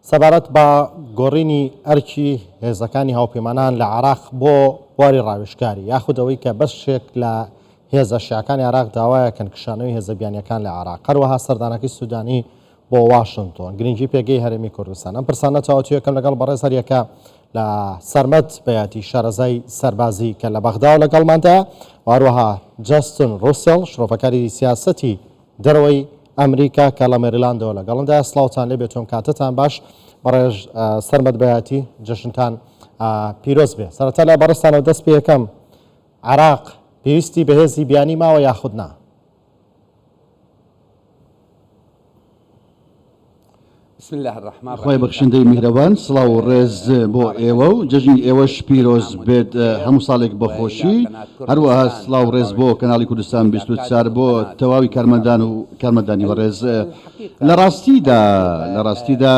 سەبارەت بە گۆڕینی ئەرکی هێزەکانی هاوپەیمانان لە عێراق بۆ بواری ڕاوێژکاری یاخود ئەوەی کە بەشێک لە هێزە شیعەکانی عێراق داوایەکەن کشانەوەی هێزە بیانیەکان لە عێراق هەروەها سەردانەکەی سودانی بۆ واشنتۆن گرنگی پێگەی هەرێمی کوردستان ئەم پرسانە تاوتوێکەم لەگەڵ بەڕێز هەریەکە لە سەرمەد بەیاتی شارەزای سەربازی کە لە بەغداوە لەگەڵماندایە و هەروەها جەستن ڕوسێڵ شرۆڤەکاری سیاسەتی دەرەوەی ئەمریکا کە لە مێریلاندەوە لەگەڵمدایە. سڵاوتان لێ بێت و ئەم کاتەتان باش. بەڕێز سەرمەد بەیاتی جەژنتان پیرۆز بێ. سەرەتا لای بەڕێزتانەوە دەست پێ یەکەم، عێراق پێویستی بە هێزی بیانی ماوە یاخود نا؟ خوای بەخشندەی میهرەبان سڵاو و ڕێز بۆ ئێوە و جەژنی ئێوەش پیرۆز بێت هەموو ساڵێک بە خۆشی هەروەها سڵاو ڕێز بۆ کەناڵی کوردستان 24 بۆ تەواوی کارمەندان و کارمەندانی بەڕێز لە ڕاستیدا لە ڕاستیدا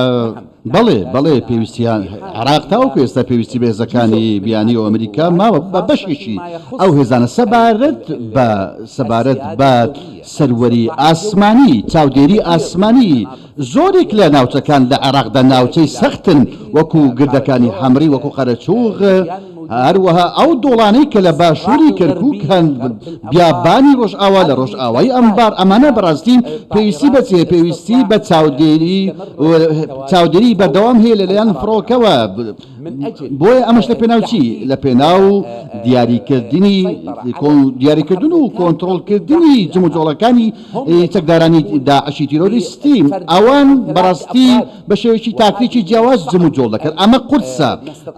بەڵێ بەڵێ پێویستیان عراق تاوەکو ئێستا پێویستی بە هێزەکانی بیانی و ئەمریکا ماوە بە بەشێکی ئەو هێزانە سەبارەت بە سەبارەت بە سەروەری ئاسمانی، چاودێری ئاسمانی، زۆرێک لە ناوچەکان لە عێراقدا ناوچەی سەختن وەکو گردەکانی حەمری وەکو قەرەچوغ، هەروەها ئەو دۆڵانەی کە لە باشووری کەرکوک هەن، بیابانی ڕۆژئاوا لە ڕۆژئاوای ئەنبار، ئەمانە بەڕاستی پێویستی بە چی هەیە؟ پێویستی بە چاودێری چاودێری بەردەوام هەیە لەلایەن فڕۆکەوە. بۆیە ئەمەش لە پێناو چی؟ لە پێناو دیاریکردنی دیاریکردن و کۆنترۆڵکردنی جموجۆڵەکانی چەکدارانی داعشی تیرۆریستی. ئەوان بەڕاستی بە شێوەیەکی تاکتیکی جیاواز جموجۆڵ دەکەن. ئەمە قورسە.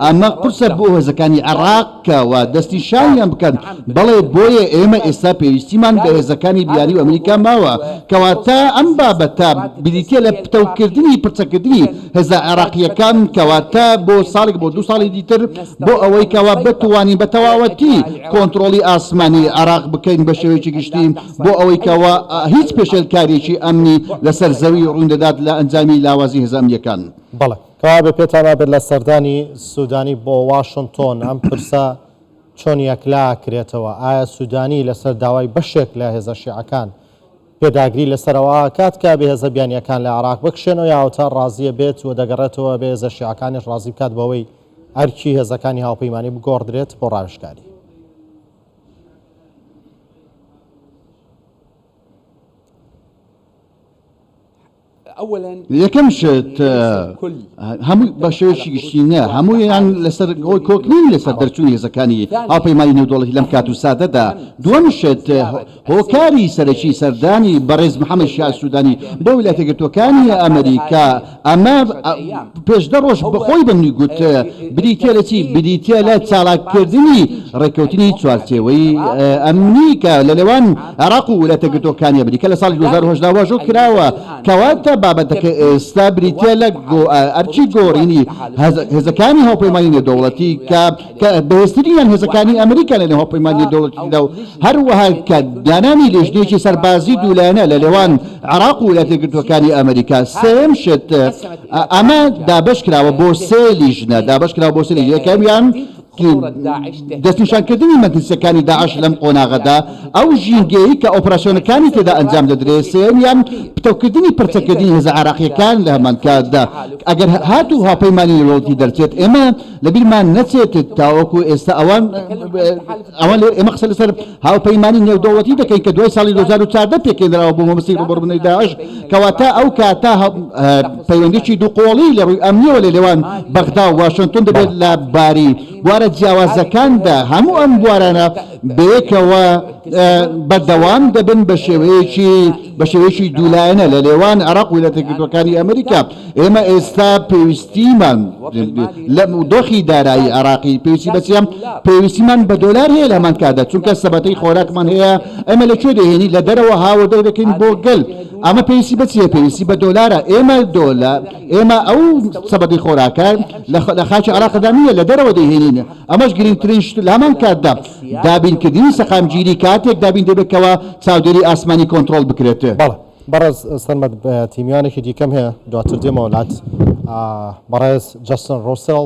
ئەمە قورسە بۆ هێزەکانی عێراق کە وا دەستنیشانیان بکەن. بەڵێ بۆیە ئێمە ئێستا پێویستیمان بە هێزەکانی بیانی و ئەمریکا ماوە. کەواتە ئەم بابەتە بریتییە لە پتەوکردنی پرچەکردنی هێزە عێراقییەکان، کەواتە بۆ ساڵێک بۆ دوو ساڵی دیتر بۆ ئەوەی کەوا بتوانین بە تەواوەتی کۆنترۆڵی ئاسمانی عێراق بکەین بە شێوەیەکی گشتی بۆ ئەوەی کەوا هیچ پێشێلکارییەکی ئەمنی لەسەر زەوی ڕووینەدات لە ئەنجامی لاوازی هێزە ئەمنییەکان. بەڵێ. کەوابێ پێتان وابێت لە سەردانی سودانی بۆ واشنتۆن ئەم پرسە چۆن یەکلاکرێتەوە؟ ئایا سودانی لەسەر داوای بەشێک لە هێزە شیعەکان پێداگری لەسەر ئەوە ئەکات کە بێ هێزە بیانییەکان لە عێراق بکشێنەوە یا ئەوەتا ڕازییە بێت و دەگەڕێتەوە بێ هێزە شیعەکانیش ڕازی بکات بەوەی ئەرکی هێزەکانی هاوپەیمانی بگۆڕدرێت بۆ ڕاوێژکاری؟ یەکەم شت هەموو بە شێوەیەکی گشتی نا هەموویان لەسەر ئەوەی کۆک نین لەسەر دەرچوونی هێزەکانی هاوپەیمانی نێودەوڵەتی لەم کات و ساتەدا. دووەم شت هۆکاری سەرەکی سەردانی بەڕێز محەمەد شیاع سودانی بۆ ویلایەتە یەکگرتووەکانی ئەمریکا ئەمە پێش دە ڕۆژ خۆی بە منی گوت بریتییە لە چی؟ بریتییە لە چالاککردنی ڕێککەوتنی چوارچێوەی ئەمنی کە لە نێوان عێراق و ویلایەتە یەکگرتووەکانی ئەمریکا لە ساڵی 2018 واژۆ کراوە. کەواتە بابەتەکە ئێستا بریتییە لە ئەرکی گۆڕینی هێزەکانی هاوپەیمانی نێودەوڵەتی کە کە بەهێزترینیان هێزەکانی ئەمریکا لە نێو هاوپەیمانی نێودەوڵەتیدا و هەروەها کە دانانی لێژنەیەکی سەربازی دوولایەنە لە نێوان عێراق و ویلایەتە یەکگرتووەکانی ئەمریکا. سێیەم شت، ئەمە دابەش کراوە بۆ سێ لیژنە، دابەش کراوە بۆ سێ لیژنە، یەکەمیان دەستنیشانکردنی مەترسییەکانی داعش لەم قۆناغەدا، ئەو ژینگەیەی کە ئۆپراسیۆنەکانی تێدا ئەنجام دەدرێت، سێیەمیان پتەوکردنی پرچەکردنی هێزە عێراقییەکان لە هەمانکاتدا ئەگەر هاتوو هاوپەیمانی نێودەوڵەتی دەرچێت، ئێمە لەبیرمان نەچێت تاوەکو ئێستا ئەوان ئەوان لێ ئێمە قسە لەسەر هاوپەیمانی نێودەوڵەتی دەکەین کە دوای ساڵی 2014 پێکهێنراوە بۆ مەبەستی ڕووبەڕووبوونەوەی داعش، کەواتە ئەو کاتە پەیوەندیی دووقۆڵی لە ڕووی ئەمنییەوە لە نێوان بەغدا و واشنتن دەبێت لە باری بوارە جیاوازەکاندا، هەموو ئەم بوارانە بەیەکەوە بەردەوام دەبن بە شێوەیەکی بە شێوەیەکی دوولایەنە لە نێوان عێراق و ویلایەتە یەکگرتووەکانی ئەمریکا. ئێمە ئێستا پێویستیمان لە دۆخی دارایی عێراقی پێویستی بە چییە؟ پێویستیمان بە دۆلار هەیە لە هەمان کاتدا، چونکە سەبەتەی خۆراکمان هەیە، ئێمە لە کوێ دەیهێنین؟ لە دەرەوە هاوردە دەکەین بۆ گەل، ئەمە پێویستی بە چییە؟ پێویستی بە دۆلارە، ئێمە دۆلا ئێمە ئەو سەبەتەی خۆراکە لە خاکی عێراقدا نییە، لە دەرەوە دەیهێنین، ئەمەش گرنگترین شت لە هەمان کاتدا دابینکردنی سەقامگیری کاتێک دابین دەبێت کەوا چاودێری ئاسمانی کۆنترۆڵ بکرێت. بەڵێ. بەڕێز سەرمەد بەیاتی میوانێکی دیکەم هەیە دواتر دێمەوە لات بەڕێز جەستن ڕوسێڵ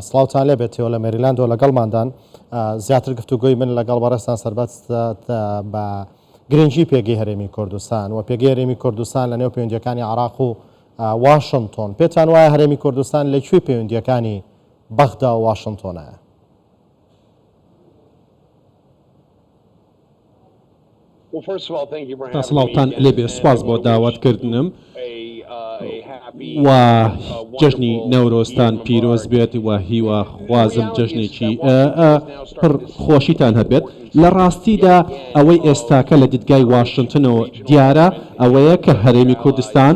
سڵاوتان لێ بێت تێوە لە مێریلاندەوە لەگەڵماندان زیاتر گفتوگۆی من لەگەڵ بەڕێزتان سەربەست بە گرنگی پێگەی هەرێمی کوردستان و پێگەی هەرێمی کوردستان لە نێو پەیوەندییەکانی عراق و واشنتۆن، پێتان وایە هەرێمی کوردستان لە کوێی پەیوەندییەکانی بەغدا و واشنتۆنایە؟ سڵاوتان لێبێ سوپاس بۆ داوەت کردنم و جەژنی نەورۆزتان پیرۆز بێت و هیوا خوازم جەژنێکی پڕ خۆشیتان هەبێت لە ڕاستیدا ئەوەی ئێستاکە لە دیدگای واشنتنەوە دیارە ئەوەیە کە هەرێمی کوردستان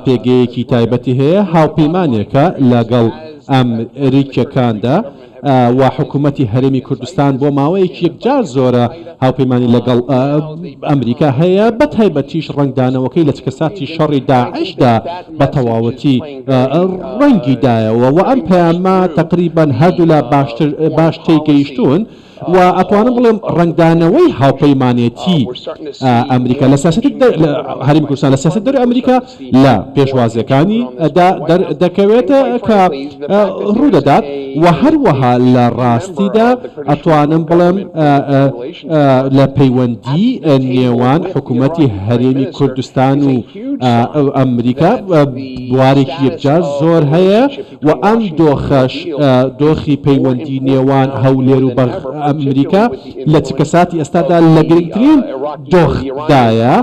پێگەیەکی تایبەتی هەیە هاوپەیمانێکە لەگەڵ ئەمریکیەکاندا و حکوومەتی هەرێمی کوردستان بۆ ماوەیەکی یەکجار زۆرە هاوپەیمانی لەگەڵ ئەمریکا هەیە، بە تایبەتیش ڕەنگدانەوەکەی لە چکەساتی شەڕی داعشدا بە تەواوەتی ڕەنگی دایەوە و ئەم پەیامە تەقریبەن هەردوولا باشتر باش تێیگەیشتوون. و ئەتوانم بڵێم ڕەنگدانەوەی هاوپەیمانێتی ئەمریکا لە سیاسەتی هەرێمی کوردستان لە سیاسەتی دەرەوەی ئەمریکا لە پێشوازیەکانی دا دەردەکەوێت کە ڕوودەدات و هەروەها لە ڕاستیدا ئەتوانم بڵێم لە پەیوەندی نێوان حکوومەتی هەرێمی کوردستان و ئەمریکا بوارێکی یەکجار زۆر هەیە و ئەم دۆخەش دۆخی پەیوەندی نێوان هەولێر و بەغ ئەمریکا لە چکەساتی ئێستادا لە گرنگترین دۆخدایە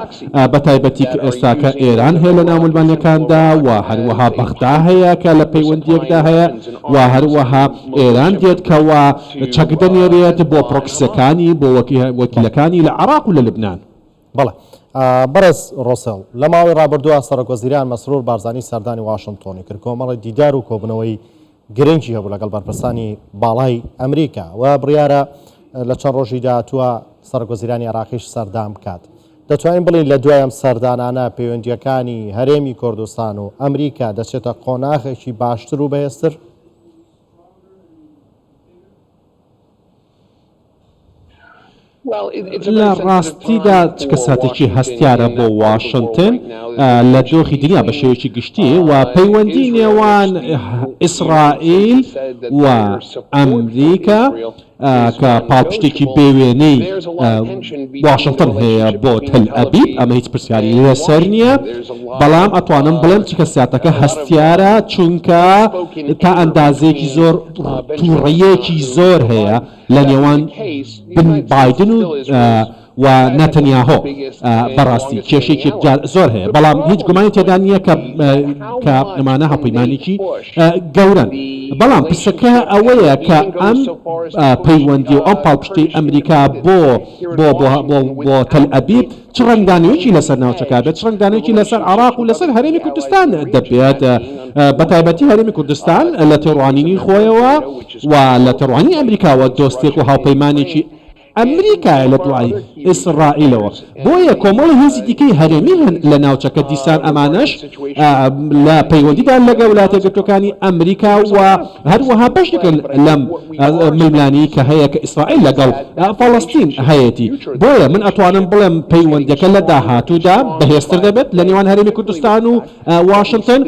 بە تایبەتی کە ئێستاکە ئێران هەیە لە ناو ململانێکاندا و هەروەها بەغدا هەیە کە لە پەیوەندییەکدا هەیە و هەروەها ئێران دێت کەوا چەک دەنێرێت بۆ پرۆکسیەکانی بۆ وەکیلەکانی لە عێراق و لە لوبنان. بەڵێ بەڕێز ڕۆسێڵ، لە ماوەی ڕابردووە سەرۆکوەزیران مەسرور بارزانی سەردانی واشنتۆنی کرد، کۆمەڵێک دیدار و کۆبوونەوەی گرنگی هەبوو لەگەڵ بەرپرسانی باڵای ئەمریکا و بڕیارە لە چەند ڕۆژی داهاتووە سەرۆکوەزیرانی عێراقیش سەردان بکات. دەتوانین بڵێین لە دوای ئەم سەردانانە پەیوەندییەکانی هەرێمی کوردستان و ئەمریکا دەچێتە قۆناغێکی باشتر و بەهێزتر؟ لە ڕاستیدا چ کەساتێکی هەستیارە بۆ واشنتن لە دۆخی دنیا بە شێوەیەکی گشتی و پەیوەندی نێوان ئیسرائیل و ئەمریکا کە پاڵپشتێکی بێوێنەی واشنتن هەیە بۆ تەل ئەبیب ئەمە هیچ پرسیاری لەسەر نییە بەڵام ئەتوانم بڵێم چ کەساتەکە هەستیارە چونکە تا ئەندازەیەکی زۆر تووڕەیەکی زۆر هەیە لە نێوان بن بایدن و و نەتەنیاهۆ بەڕاستی کێشەیەکی یەکجار زۆر هەیە بەڵام هیچ گومانی تێدا نییە کە کە ئەمانە هاوپەیمانێکی گەورەن بەڵام پرسەکە ئەوەیە کە ئەم پەیوەندی و ئەم پاڵپشتی ئەمریکا بۆ بۆ بۆ بۆ بۆ تەل ئەبیب چ ڕەنگدانەوەیەکی لەسەر ناوچەکە بێت، چ ڕەنگدانەوەیەکی لەسەر عێراق و لەسەر هەرێمی کوردستان دەبێت، بەتایبەتی هەرێمی کوردستان لە تێڕوانینی خۆیەوە و لە تێڕوانینی ئەمریکاوە دۆستێک و هاوپەیمانێکی ئەمریکایە لە دوای ئیسرائیلەوە، بۆیە کۆمەڵی هێزی دیکەی هەرێمی هەن لە ناوچەکە دیسان ئەمانەش لە پەیوەندیدان لەگەڵ وڵاتە یەکگرتووەکانی ئەمریکا و هەروەها بەشێکن لەم ململانێی کە هەیە کە ئیسرائیل لەگەڵ فەڵەستین هەیەتی. بۆیە من ئەتوانم بڵێم پەیوەندیەکە لە داهاتوودا بەهێزتر دەبێت لە نێوان هەرێمی کوردستان و واشنتن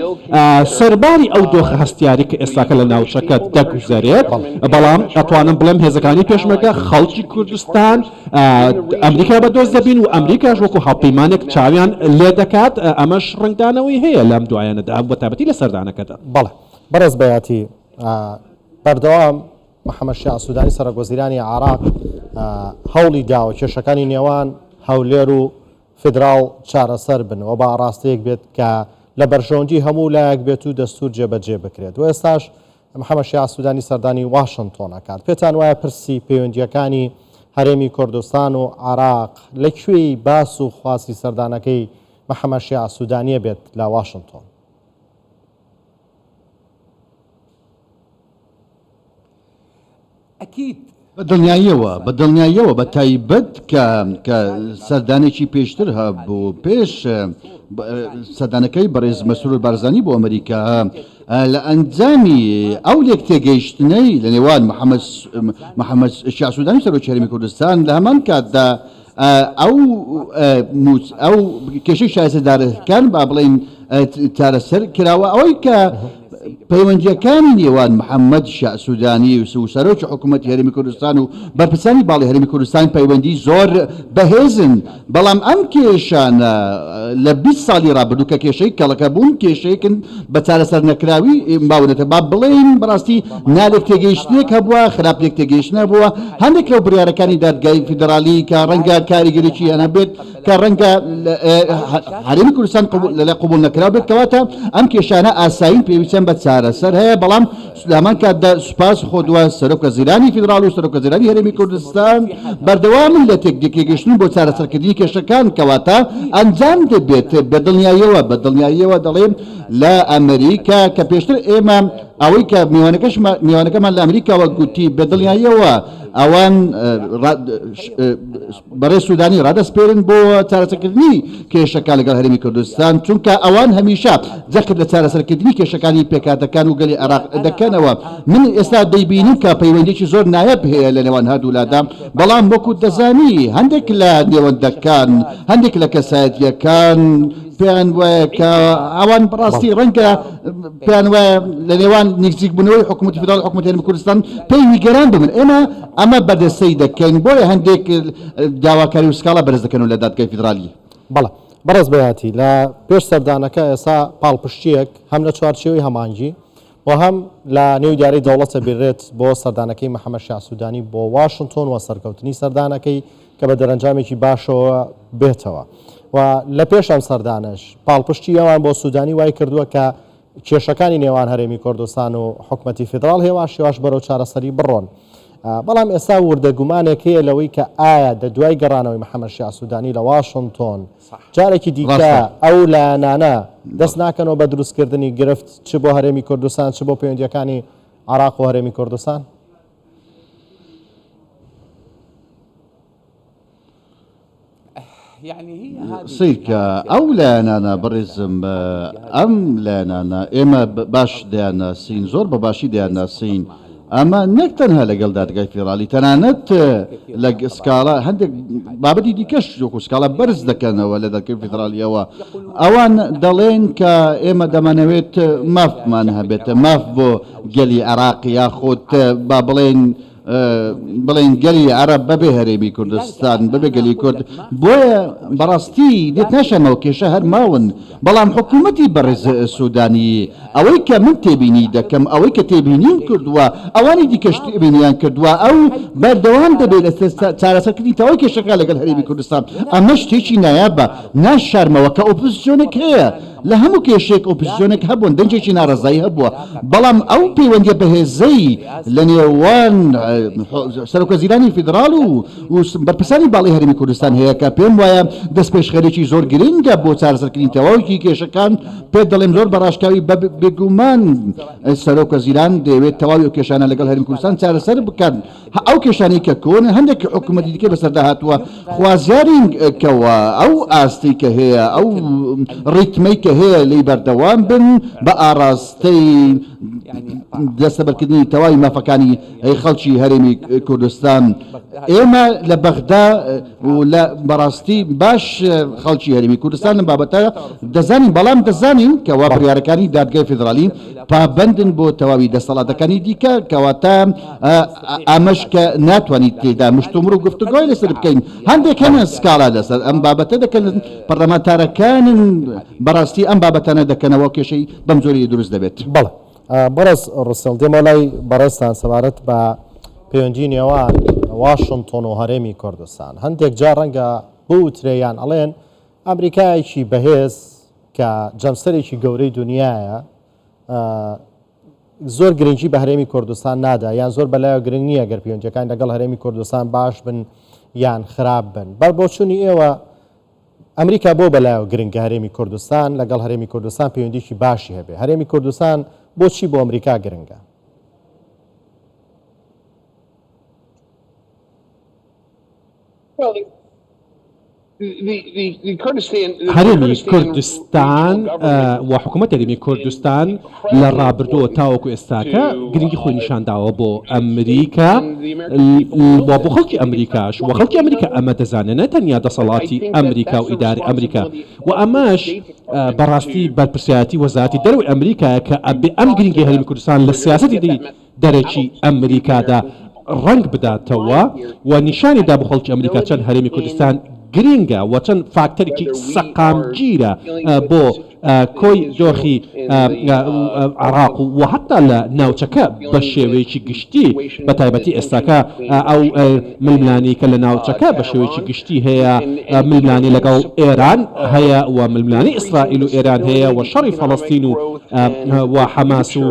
سەرباری ئەو دۆخە هەستیاری کە ئێستاکە لە ناوچەکە دەگوزەرێت، بەڵام ئەتوانم بڵێم هێزەکانی پێشمەرگە، خەڵکی کوردستان، ئەمریکا بە دۆست دەبین و ئەمریکاش وەکو هاوپەیمانێک چاویان لێدەکات، ئەمەش ڕەنگدانەوەی هەیە لەم دوایانەدا بەتایبەتی لە سەردانەکەدا. بەڵێ بەڕێز بەیاتی، بەردەوام محەمەد شیاع سودانی سەرۆکوەزیرانی عێراق هەوڵی داوە کێشەکانی نێوان هەولێر و فیدراڵ چارەسەر بن و بە ئاڕاستەیەک بێت کە لە بەرژەوەندی هەموو لایەک بێت و دەستوور جێبەجێ بکرێت و ئێستاش محەمەد شیاع سودانی سەردانی واشنتۆن ئەکات. پێتان وایە پرسی پەیوەندییەکانی هەرێمی کوردستان و عێراق لە کوێی باس و خواستی سەردانەکەی محەمەد شیاع سودانییە بێت لە واشنتۆن؟ بە دڵنیاییەوە، بە دڵنیاییەوە، بە تایبەت کە کە سەردانێکی پێشتر هەبوو پێش سەردانەکەی بەڕێز مەسرور بارزانی بۆ ئەمریکا لە ئەنجامی ئەو لێک تێگەیشتنەی لە نێوان محەممەد محەممەد شیاع سوودانی سەرۆکی هەرێمی کوردستان لە هەمان کاتدا ئەو ئەو کێشەی شایستەدارەکان با بڵێین چارەسەر کراوە ئەوەی کە. پەیوەندییەکانی نێوان محەممەد شیاع سوودانی و سەرۆکی حکوومەتی هەرێمی کوردستان و بەرپرسانی باڵی هەرێمی کوردستان پەیوەندی زۆر بەهێزن، بەڵام ئەم کێشانە لە 20 ساڵی ڕابردوو کە کێشەی کەڵەکە بوون، کێشەیەکن بە چارەسەرنەکراوی ماونەتە. با بڵێین بەڕاستی نالێکتێگەیشتنێک هەبووە، خراپ لێکتێگەیشتن هەبووە، هەندێک لەو بڕیارەکانی دادگای فیدراڵی کە ڕەنگە کاریگەریی هەبێت، کە ڕەنگە هەرێمی کوردستان لەلای قبوڵ نەکراو بێت، کەواتە ئەم کێشانە ئاسایین پێویستیان بە چارەسەر هەیە، بەڵام لە هەمان کاتدا سوپاس خۆدوە سەرۆک وەزیرانی فیدراڵ و سەرۆک وەزیرانی هەرێمی کوردستان بەردەوامن لە تێکگەیشتن بۆ چارەسەرکردنی کێشەکان، کەواتە ئەنجام دەبێت بە دڵنیاییەوە بە دڵنیاییەوە دەڵێم لە ئەمریکا کە پێشتر ئێمە ئەوەی کە میوانەکەمان لە ئەمریکاوە گوتی بە دڵنیاییەوە ئەوان بەڕێز سودانی ڕادەسپێرن بۆ چارەسەرکردنی کێشەکان لەگەڵ هەرێمی کوردستان، چونکە ئەوان هەمیشە جەخت لە چارەسەرکردنی کێشەکانی پێکهاتەکان و گەلی عێراق دەکەنەوە. من ئێستا دەیبینم کە پەیوەندییەکی زۆر نایاب هەیە لە نێوان هەردوولادا، بەڵام وەکو دەزانی هەندێک لە نێوەندەکان، هەندێک لە کەسایەتییەکان پێیان وایە کە ئەوان بەڕاستی ڕەنگە پێیان وایە لە نێوان نزیکبوونەوەی حکوومەتی فیدراڵ و حکوومەتی هەرێمی کوردستان پێی نیگەران ببن. ئێمە ئەمە بەردەستەی دەکەین، بۆیە هەندێک داواکاری و سکاڵا بەرز دەکەنەوە لە دادگای فیدراڵی. بەڵێ بەڕێز بەیاتی، لە پێش سەردانەکە ئێستا پاڵپشتییەک هەم لە چوارچێوەی هەماهەنگی و هەم لە نێو ئیدارەی دەوڵەتە بیررێت بۆ سەردانەکەی محەمەد شیاع سودانی بۆ واشنتۆن و سەرکەوتنی سەردانەکەی کە بە دەرەنجامێکی باشەوە بێتەوە و لە پێش ئەم سەردانەش پاڵپشتی ئەوان بۆ سودانی وای کردووە کە کێشەکانی نێوان هەرێمی کوردستان و حکومەتی فیدراڵ هێواش هێواش بەرەو چارەسەری بڕۆن. بەڵام ئێستا وردە گومانێک هەیە لەوەی کە ئایا دە دوای گەڕانەوەی محەمەد شیاع سودانی لە واشنتۆن جارێکی دیکە ئەو لایەنانە دەست ناکەنەوە بە دروستکردنی گرفت چ بۆ هەرێمی کوردستان چ بۆ پەیوەندییەکانی عێراق و هەرێمی کوردستان؟ سەیرکە ئەو لایەنانە بەڕێزم ئەم لایەنانە ئێمە باش دەیانناسین زۆر بە باشی دەیانناسین ئەمە نەک تەنها لەگەڵ دادگای فیدراڵی تەنانەت لە سکاڵا هەندێک بابەتی دیکەش وەکو سکاڵا بەرز دەکەنەوە لە دادگای فیدراڵیەوە ئەوان دەڵێن کە ئێمە دەمانەوێت مافمان هەبێت ماف بۆ گەلی عێراق یاخود با بڵێن بڵێین گەلی عەرەب بەبێ هەرێمی کوردستان، بەبێ گەلی کورد، بۆیە بەڕاستی لێت ناشارمەوە کێشە هەر ماون، بەڵام حکوومەتی بەڕێز سوودانی ئەوەی کە من تێبینی دەکەم، ئەوەی کە تێبینیم کردووە، ئەوانی دیکەش تێبینیان کردووە، ئەو بەردەوام دەبێت لەسەر چارەسەرکردنی تەواوی کێشەکان لەگەڵ هەرێمی کوردستان، ئەمە شتێکی نایابە، ناشارمەوە کە ئۆپۆزسیۆنێک هەیە، لە هەموو کێشەیەک ئۆپۆزسیۆنێک هەبوون، دەنگێکی ناڕەزایی هەبووە، بەڵام ئەو پەیوەندییە بەهێزەی لە نێوان سەرۆکوەزیرانی فیدراڵ و بەرپرسانی باڵی هەرێمی کوردستان هەیە کە پێم وایە دەستپێشخەریی زۆر گرنگە بۆ چارەسەرکردنی تەواوی کێشەکان، پێت دەڵێم زۆر بە ڕاشکاوی بێگومان سەرۆکوەزیران دەیەوێت تەواوی ئەو کێشانە لەگەڵ هەرێمی کوردستان چارەسەر بکات. ئەو کێشانەی کە کۆنن هەندێک حکومەتی دیکەی بەسەردا هاتووە خوازیارین کەوا ئەو ئاستەی کە هەیە ئەو ڕیتمەی کە هەیە لێی بەردەوام بن بە ئاڕاستەی دەستەبەرکردنی تەواوی مافەکانی خەڵکی هەرێمی کوردستان ئێمە لە بەغدا و لە بەڕاستی باش خەڵکی هەرێمی کوردستان لەم بابەتە دەزانین، بەڵام دەزانین کەوا بڕیارەکانی دادگای فیدراڵی پابەندن بۆ تەواوی دەسەڵاتەکانی دیکە، کەواتە ئەمەش کە ناتوانیت تێیدا مشتومڕ و گفتوگۆی لەسەر بکەین، هەندێک هەن سکاڵا لەسەر ئەم بابەتە دەکەن، پەرلەمانتارەکانن بەڕاستی ئەم بابەتانە دەکەنەوە کێشەی بەم جۆرەی دروست دەبێت. بەڵێ بەڕێز ڕوسێڵ دێمەوە لای بەڕێزتان سەبارەت بە پەیوەندی نێوان واشنتۆن و هەرێمی کوردستان هەندێک جار ڕەنگە بوترێ یان ئەڵێن ئەمریکایەکی بەهێز کە جەمسەرێکی گەورەی دنیایە زۆر گرنگی بە هەرێمی کوردستان نادا یان زۆر بەلایەوە گرنگ نییە گەر پەیوەندیەکان لەگەڵ هەرێمی کوردستان باش بن یان خراپ بن بەر بۆچوونی ئێوە ئەمریکا بۆ بەلایەوە گرنگە هەرێمی کوردستان لەگەڵ هەرێمی کوردستان پەیوەندیکی باشی هەبێ؟ هەرێمی کوردستان بۆچی بۆ ئەمریکا گرنگە؟ هەرێمی کوردستان و حکوومەت هەرێمی کوردستان لە ڕابردووە تاوەکو ئێستاکە گرنگی خۆی نیشانداوە بۆ ئەمریکا و بۆ خەڵکی ئەمریکاش و خەڵکی ئەمریکا ئەمە دەزانێت نە تەنیا دەسەڵاتی ئەمریکا و ئیداری ئەمریکا و ئەمەش بەڕاستی بەرپرسیارەتی وەزارەتی دەرەوەی ئەمریکایە کە ئەبێ ئەم گرنگی هەرێمی کوردستان لە سیاسەتی دەرەکی ئەمریکادا ڕەنگ بداتەوە و نیشانی دا بۆ خەڵکی ئەمریکا چەند هەرێمی کوردستان گرینگە و چەند فاکتەرێکی سەقامگیرە بۆ کۆی دۆخی عێراق و هەتا لە ناوچەکە بە شێوەیەکی گشتی بە تایبەتی ئێستاکە ئەو ململانێی کە لە ناوچەکە بە شێوەیەکی گشتی هەیە ململانێ لەگەڵ ئێران هەیە و ململانێی ئیسرائیل و ئێران هەیە و شەڕی فەڵەستین و و حەماس و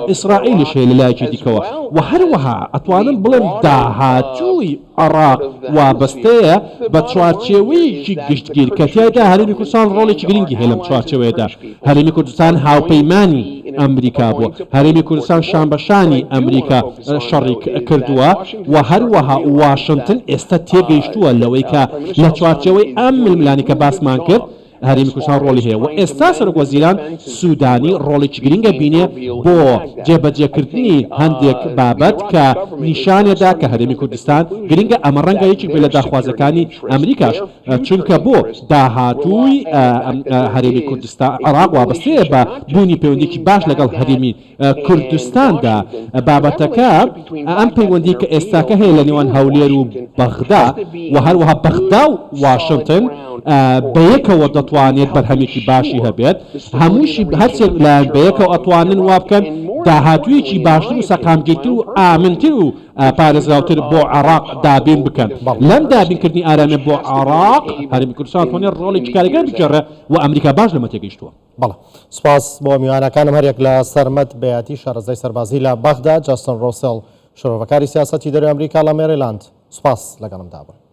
ئیسرائیلیش هەیە لە لایەکی دیکەوە و هەروەها ئەتوانم بڵێم داهاتووی عێراق وابەستەیە بە چوارچێوەیەکی گشتگیر کە تیایدا هەرێمی کوردستان ڕۆڵێکی گرنگی هەیە لەم چوارچێوەیەدا. هەرێمی کوردستان هاوپەیمانی ئەمریکا بووە، هەرێمی کوردستان شانبەشانی ئەمریکا شەڕی کردووە و هەروەها واشنتن ئێستا تێگەیشتووە لەوەی کە لە چوارچێوەی ئەم ململانێی کە باسمان کرد هەرێمی کوردستان ڕۆڵی هەیە و ئێستا سەرۆکوەزیران سوودانی ڕۆڵێکی گرنگە بینێ بۆ جێبەجێکردنی هەندێک بابەت کە نیشانێدا کە هەرێمی کوردستان گرنگە، ئەمە ڕەنگە یەکێک بێت لە داخوازەکانی ئەمریکاش چونکە بۆ داهاتووی هەرێمی کوردستان عێراق وابەستەیە بە بوونی پەیوەندیی باش لەگەڵ هەرێمی کوردستاندا. بابەتەکە ئەم پەیوەندی کە ئێستاکە هەیە لە نێوان هەولێر و بەغدا و هەروەها بەغدا و واشنتن بەیەکەوە دەتوانێت بەرهەمێکی باشی هەبێت. هەمووشی هەرسێ لایەن بەیەکەوە ئەتوانن وابکەن داهاتوویەکی باشتر و سەقامگیرتر و ئامنتر و پارێزراوتر بۆ عێراق دابین بکەن. لەم دابینکردنی ئارامیە بۆ عێراق، هەرێمی کوردستان توانێت ڕۆڵێکی کاریگەر بگێڕێ و ئەمریکا باش لەمە تێگەیشتووە. بەڵێ. سوپاس بۆ میوانەکانم هەریەک لە سەرمەد بەیاتی شارەزای سەربازی لە بەغدا، جاستن ڕۆسێڵ شرۆڤەکاری سیاسەتی دەرەوەی ئەمریکا لە مێریلاند. سوپاس لەگەڵمدا بوون.